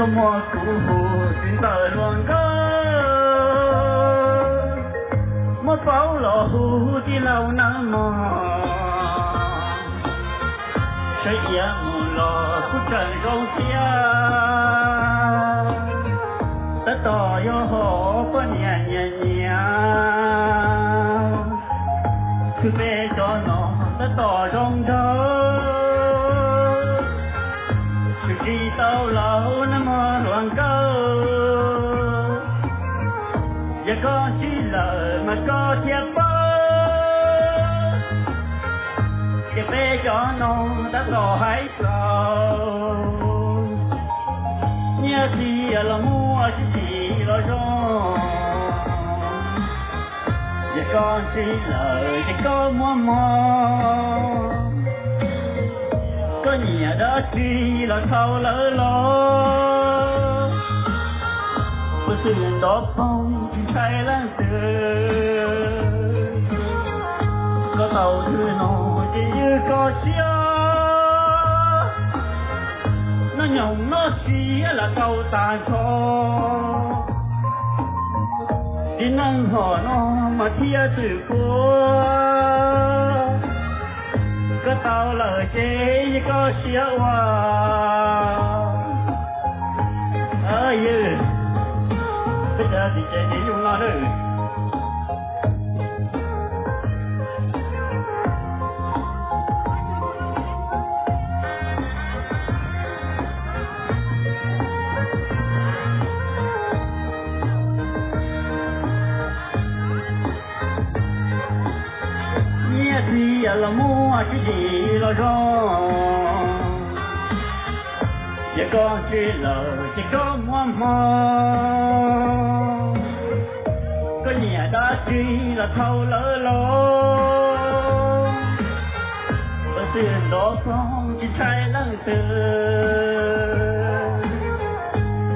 Muaj kuv hu txiv ntxawm hluas nkauj, muab paub los hu tij laug nawb mog. Sawv iav mus los kuj tseem zoo thiab, tab tom yuav hom poj niam nyias nyias. Khwv peb cov no tab tom zoo nraug, tsis tsis tau laus nawb mog hluas nkauj. Yog koj ntsib lawm mas koj thiaj paub, ces peb cov no tab tom hais txaus. Nyiaj txiag los muaj tsis tsim los zoo, yog koj ntsib lawm ces koj muaj hmoo. Koj nyiam dab tsi los thau lawv los, puas xwm ntov poog tsis ntshai leej twg. Koj tau thwj no ces ywg koj siab, noj nyoos noj siab los tau tag nrho. Txiv neej hom no mas thiaj twm puav, koj tau lawm ces ywg koj siab ua. Ywg, peb cov tim ces ces yug no lawm. Nyiaj txiag los muaj tsis tsim los zoo, yog koj ntsib lawm ces koj muaj hmoo. Koj nyiam dab tsi los thau lawv los, puas xwm ntov poog tsis ntshai leej twg.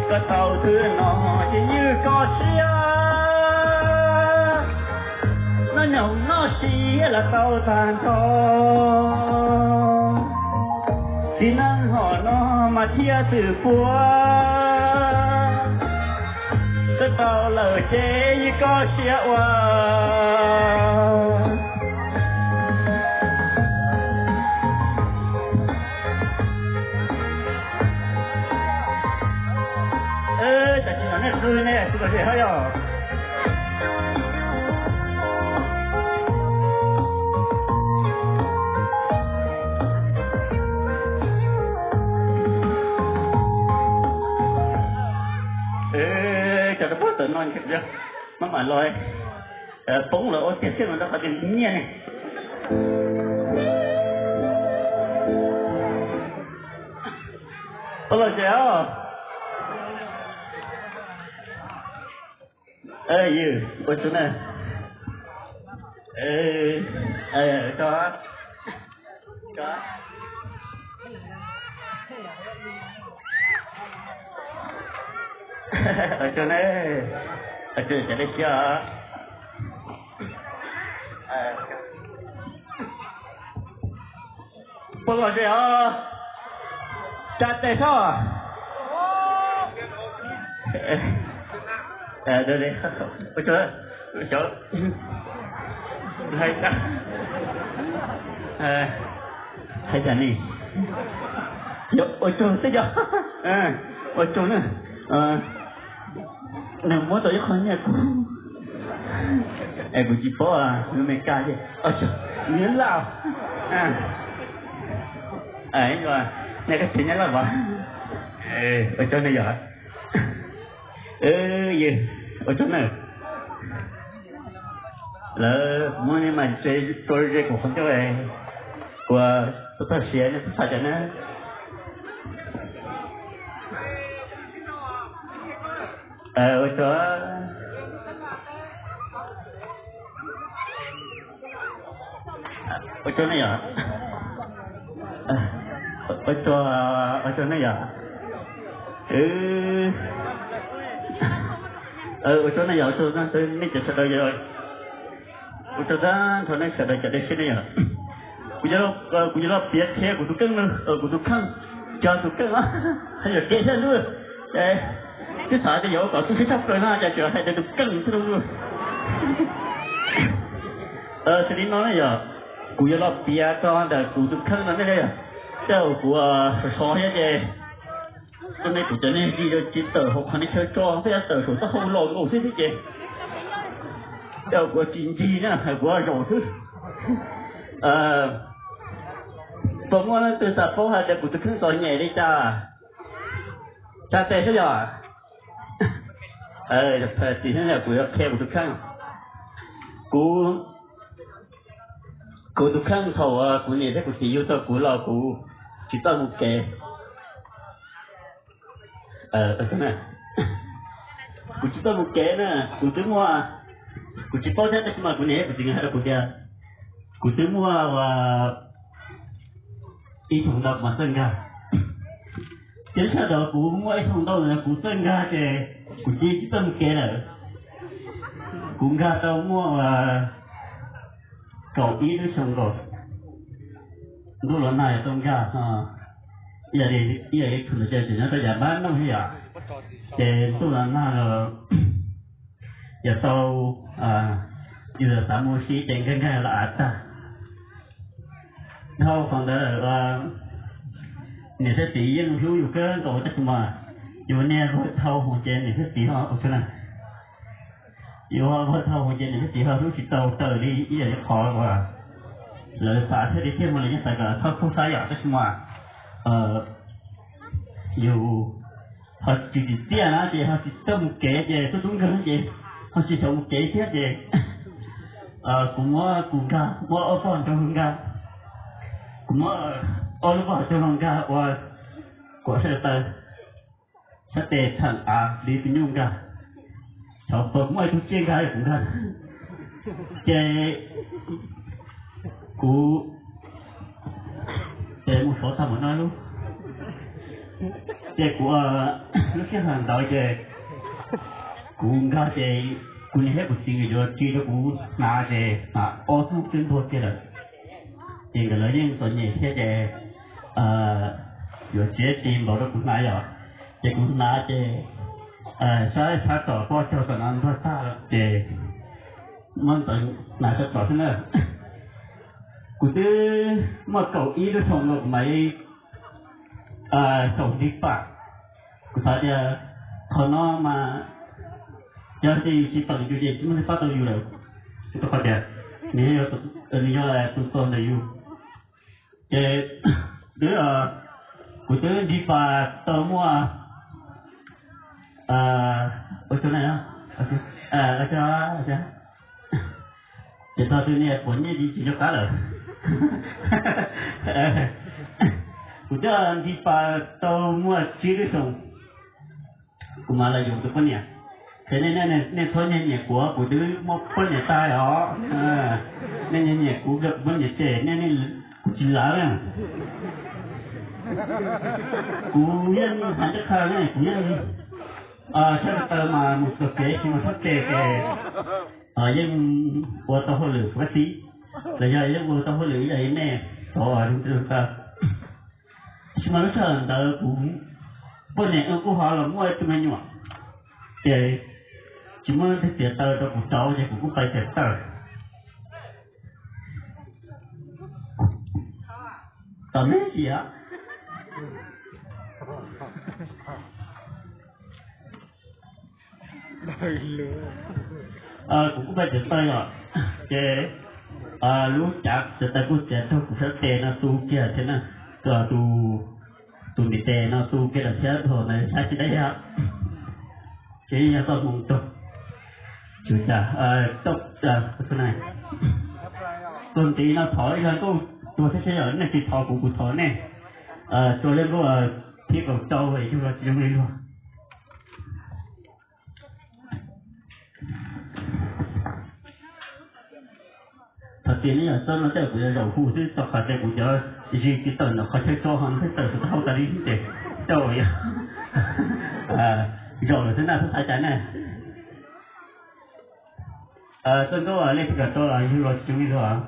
Koj tau thwj no ces ywg koj siab, noj nyoos noj siab los tau tag nrho. Txiv neej hom no mas thiaj twm puav, koj tau lawm ces ywg koj siab ua. Tam sim no nej qw ne, qw kom ze hab yog. Cov rau puab tawm no maj mam los, poob lawm ua tiag thiab no rau qhov tias nyiaj ne. Ua los tsev os. Ywg, ua tsaug na. Ua tsaug na. Ua tsaug cov dej siab os. Puas los ze os? Tsa tes soj. Ua tsaug, cov hais tas, hais tas ne. Ua tsaug xwb yog. Ua tsaug na. Nws muab tau ib qho nyiaj kuv, es kuv tsis paub, lub Meskas ces, nws laj. Nej koj tsev nyob Laj Vas. Ua tsaug nej yom. Ywg, ua tsaug na. Lawv muab nej mas tso ze kuv qhov ncauj, kuv txhob txhaj siav, nej txhob txhaj cov na. Ua tsaug, ua tsaug nej yom. Ua tsaug, ua tsaug nej yom. Ua tsaug nej yom, ua tsaug nej cov sawv daws yom. Ua tsaug tag nrho nej sawv daws cov dej siab nej yom. Kuv yuav los piav qhia kuv tus kheej, kuv tus kheej, cov tus kheej, haj yam kev thiab lub. Twb xav tias yuav kom tu siab tshaj plaws no cas tseem hais tias tus kheej xwb lauj. Xws li no na yog, kuv yuav los piav txog ntawm kuv tus kheej no ne. Tej zaum kuv sov sov thiab ces, tus nej kuv cov neeg ris rau ces tawm hauv qhov nej chaw tso, tej zaum tawm saum taub hau los nkaus xwb xwb ces, tej zaum kuv tsis ncig na, kuv zaum xwb. Puas muaj leej twg xav paub hais tias kuv tus kheej txom nyem li cas? Tsa tes saib yog. Tim kuv yuav qhia kuv tus kheej. Kuv, kuv tus kheej thaum kuv niam thiab kuv txiv yug tau kuv los kuv tsis txawj mus kev. Kuv tsis txawj mus kev na, kuv twb muaj, kuv tsis paub thiab tab sis mas kuv niam thiab kuv txiv nkawd hais rau kuv tias kuv twb muaj ua ib thooj ntau mas txawj nkag. Ces lub sij hawm kuv muaj ib thooj ntau ntawd kuv txawj nkag ces kuv cia li tsis txawj mus kev lawm. Kuv nkag tau muaj kaum ib lub xyoo nkaus, ntuj los nag yog tau nkag, ib yam li thaum ntawd ces tseem nyob rau yav npab nooj thiab yom, ces ntuj los nag los yog tau, yus xav mus ua si ces nkag nkag los av tag. Dhau qhov ntawd, niam thiab txiv yeej hlub yus kawg nkaus tab sis mas yus niaj hnub thau hwv ces niam thiab txiv ho ua tsaug na. Yus ho ua thau hwv ces niam thiab txiv ho hlub tsis tau raws li ib yam li qhov uas lawv xav thiab tiag tiag mas lawv yeej xav kom txhob pub sab yom tab sis mas yus ho tsis tsim txiaj na ces ho tsis txawj mus kev ces tub tub nkawg ces ho tsis xav mus kev thiab ces kuv muab kuv nkag, muab ob pog nrog nkag, kuv muab ob lub pog nrog nkag ua kom sab taw, sab tes txheem av li tus nyuj nkag, thaum pog muaj ib tug tsiaj nkag kuv nkag. Ces kuv, ces mus xyuas tag mus no lub, ces kuv, lub sij hawm ntawd ces kuv nkag ces kuv niam thiab kuv txiv nkawd yuav tsis rau kuv hnav ces hnav ob hnub twb ntuag kiag lawm. Ces nkawd lawv yeej txom nyem thiab ces yuav tsis tsis npaum rau kuv hnav yom. Ces kuv hnav ces saib sab tom poj cog tom no ntuag tag lawm ces muab ntawd hnav sab tom xwb na. Kuv twb muaj kaum ib lub xyoo los kuv mam li xyaum ntiv pas. Kuv xav tias qhov no mas yog tias yus tsis peem yus ces tsis muaj neeg pab tau yus lawm. Rau qhov tias nws yog, nws yog tus txog ntawm yus. Ces twb, kuv twb ntiv pas tau muaj, ua tsaug na, ces txog tus niam puav nyiaj tsis nco qab lawm. Kuv twb ntiv pas tau muaj tsib lub xyoo, kuv mam li yuav tus poj niam. Ces nej txhob nyiag nyiam kuv, kuv twb muaj poj niam tag os. Nej nyiag nyiam kuv, kuv poj niam ces nej, kuv tsis lawv na. Kuv yeej hais ncaj qha ne, kuv yeej sab taw mas mus txog kev tsis mus txog kev ces yeej ua tau hauj lwm ua tib, los yog yeej ua tau hauj lwm ib yam li nej tod rau taw. Tab sis mas lub sij hawm ntawd kuv poj niam kuj ho los muaj ib tug me nyuam, ces tsis muaj leej twg txiav taw rau kuv rauv ces kuv kuj pais txiav taw. Tom me ntsis kuv kuj pais txiav taw os, ces lub cav txiav taw kuj txiav raug kuv sab tes no tu kiag thiab na, tus ntiv tes no tu kiag lawm thiab, thaum ntawd saib tsis deb thiab. Ces yog txoj hmoo raug, tus ntiv no thov ib zag ntuj tuag thiab seb yog nej tsis thov kuv, kuv thov nej, tua lej ntuj thib kaum rau yug los tsis zoo li luag. Thaum tias nej yog txawb no tej kuv yuav zaum hu xwb, txog qhov tias kuv cov zis tsis tawm ntawm qhov chaw tso ho thiaj tawm saum taub hau tas li xwb ces coj yog zaum lawm xwb na, txhob xav cas na. Txoj nkauj lej thib kaum rau yug los tsis zoo li luag.